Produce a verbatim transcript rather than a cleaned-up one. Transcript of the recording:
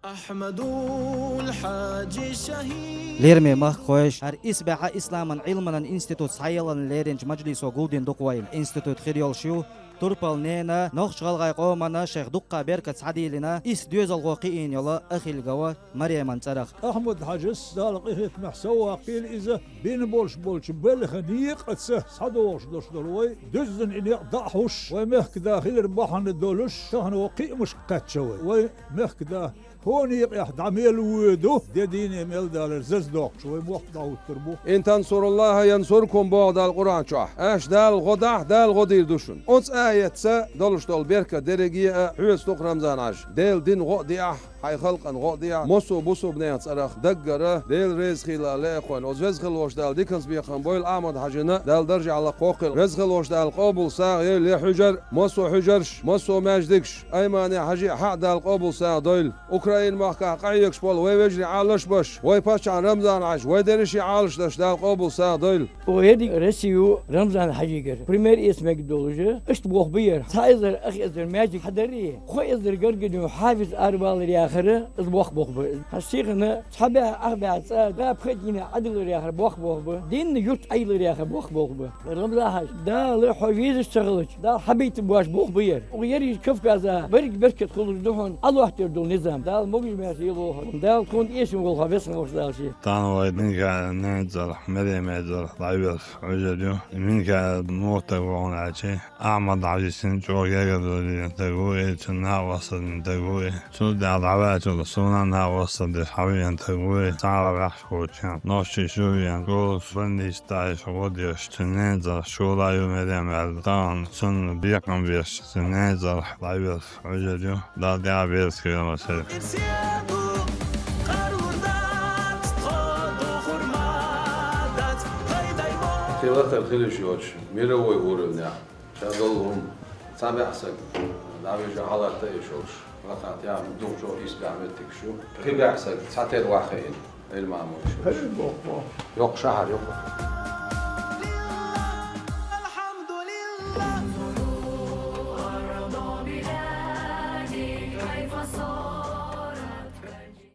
أحمد الحاج شهيد. Лераме махкахой, хӀара исбаьхьа исламан Ӏилманан институт схьаеллана леринчу мажлисо гулдина ду-кх вай. Институт хир йолуш ю турпал ненан, нохч-гӀалгӀай къоманна шайх дуккха беркат схьадийлина, исс доьзалхо кхиийна йолу Ахильгова Мареман цӀарах. Ахьмад-Хьаьжас, Дала къинхетамехь совваккхийла иза, бина болуш болчу белхан некъаца схьадогӀуш долуш долу вай дуьззина и некъ дӀа а хьуш, вай мехкада хилар бахьана долуш, тахана вай кхиамашка кхаьчна вай. Вай мехкада хӀокху некъехь дӀа мел воьду, де дийне мел далар заза доккхуш, вай мохк дӀахӀуттур бу. «Ин тансуруллаха янсуркум», боху Дала Къуръан чохь. Аша Дала гӀо дахь, Дала гӀо дийр ду шуна. Оцу аятца долуш долу беркат дерриге а хьоьца ду-кх, Рамзан-Хьаьжа. Делан дин гӀо а деахь, хьайн халкъан гӀо а деахь, массо а бусулба нехан цӀарах даггара Дела реза хила лаахь вайна. Оцу веза хила волчу Дала диканца бекхам бойла Ахьмад-Хьаьжина, Дала даржехь лакхахь хила. Веза хила волчу Дала къобал сагӀа йойла я хьуьжар, массо а хьуьжарш, массо а маьждигаш, Аймани-Хьаьжин а дӀа Дала къобал сагӀа дойла. Украин-махкахь къахьоьгуш болу вай вежарий Ӏалаш а беш, вай паччахьна Рамзан-Хьаьжа, вай дерриш а Ӏалаш деш, Дала къобал сагӀа дойла. Оха ерриг Россия ю Рамзан-Хьаьжигара. Пример эца мегар долуш, иштта боху бу яра. Цхьа эзар, ах эзар маьждиг хьадарий, кхо эзар гаргара ю хьафиз аравалар яхара, иза боху боху бу. Хьан сихана цхьа баьхьа, ах баьхьа цӀа, да пхи дийнахь Ӏадалар яхара боху боху бу. Динна юрт Ӏайлар яхара боху боху бу. Рамзан-Хьаьжа, Дала хьо везаш ца хилча, Дала хьабийтина бош боху бу яра. Оха ерриг Кавказа берриг беркат хуьлур ду хьуна Ӏалоттур долу низам. Дала могуш-маьрша йойла хьуна. Дала тхуна тешна волу хьо весхан волуш Дала шен. Тахана вай Минкаил ненан цӀарах, Мереман цӀарах дӀаверза хьуьжар ю. Минкаил муха стаг ву хьуна аьлча, Ахьмад-Хьаьжин чӀогӀа гергарло дина стаг ву и, цуьнан накъосталла дина стаг ву и. Цул тӀаьхьа дӀаваьллачул суна а накъосталла деш хьавеана стаг ву и, цхьа а ваьхьаш воцучу хенахь. Нохчийчу веана, школаш, больницаш тӀехь гӀо деш, цуьнан ненан цӀарах Шула ю Мерем аьлла, тахана цунна бекхам беш, цуьнан ненан цӀарах дӀаверза хьуьжар ю. Дала тӀаьхьа беркат хуьлда церан. Кхин латар хила йиш йоцуш, мировой уровнехь ша долу хӀума, цхьа баьхьа стаг дӀавижа хьалатта а йиш йолуш, лакхахь тӀехь дукха чӀогӀа исбаьхьа меттигаш ю. Кхин баьхьа стаг цхьатерра ваха хиъна, Ӏилма Ӏамош. Хьажа боху. Йоккха шахьар ю-кх.